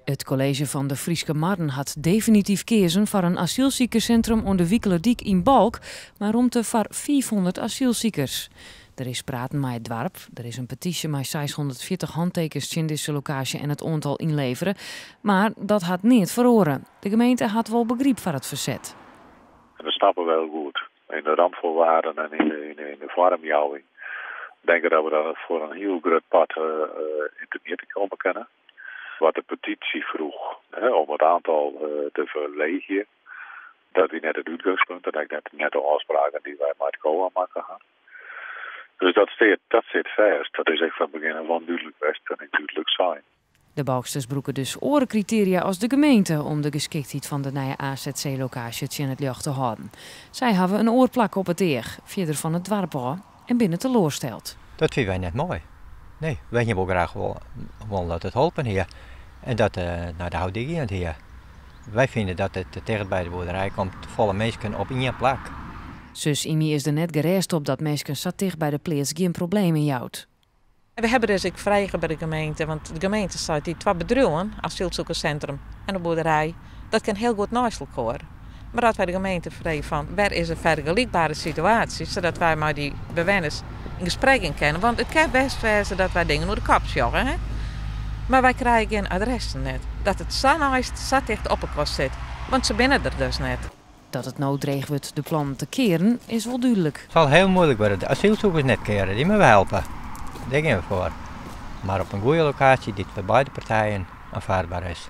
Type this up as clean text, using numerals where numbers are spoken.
It kolleezje fan De Fryske Marren hat definityf keazen foar in asylsikerssintrum oan de Wikelerdyk yn Balk, mei romte foar 500 asylsikers. Der is praten mei it doarp, der is in petysje mei 640 hantekens tsjin dizze lokaasje en it oantal ynlevere, mar dat hat neat feroare. De gemeente hat wol begryp foar it ferset. En dat snappe we hiel goed. Yn de randvoorwaarden en yn de foarmjouwing denk ik dat we dat foar in hiel grut part yn temjitte komme kinne. Wat de petysje froech, hè, om it oantal te ferleegjen, dat wie net it útgongspunt en ek net de ôfspraken dy't wy mei it COA makke ha. Dus dat sit fêst. Dat is ek fan begjin ôf oan dúdlik west en ek dúdlik sein. De Balksters brûke dus oare kritearia as de gemeente om de geskiktheid fan de nije AZC-lokaasje tsjin it ljocht te hâlden. Sy hawwe in oar plak op it each, fierder fan it doarp ôf en binne teloarsteld. Dat fine wy net moai. Nee, wy hiene wol graach wol dat it holpen hie en dat nei de Houtdyk gien hie. Wy fine dat it ticht by de boerderij komt, folle minsken op ien plak. Sus Imi is der net gerêst op dat minsken sa ticht by de pleats gjin problemen jout. We hawwe dus ek frege by de gemeente, want de gemeente seit dy twa bedriuwen, asylsikerssintrum en de boerderij, dat kin hiel goed neist elkoar. Mar dat wy de gemeente frege fan wêr is in fergelykbere situaasje, sadat wy mei dy bewenners yn gesprek gean kinne. Want it kin bêst wêze dat wy dingen oer de kop sjogge. Hè? Mar wy krije gjin adressen net. Dat it sa neist, sa ticht op elkoar sit. Want se binne der dus net. Dat it no dreech wurdt de plannen te kearen is wol dúdlik. It sil hiel muoilik wurde. De asylsikers net keare, dy moatte we helpe. Dêr gean we foar. Mar op in goede lokaasje dy't foar beide partijen oanfeardber is.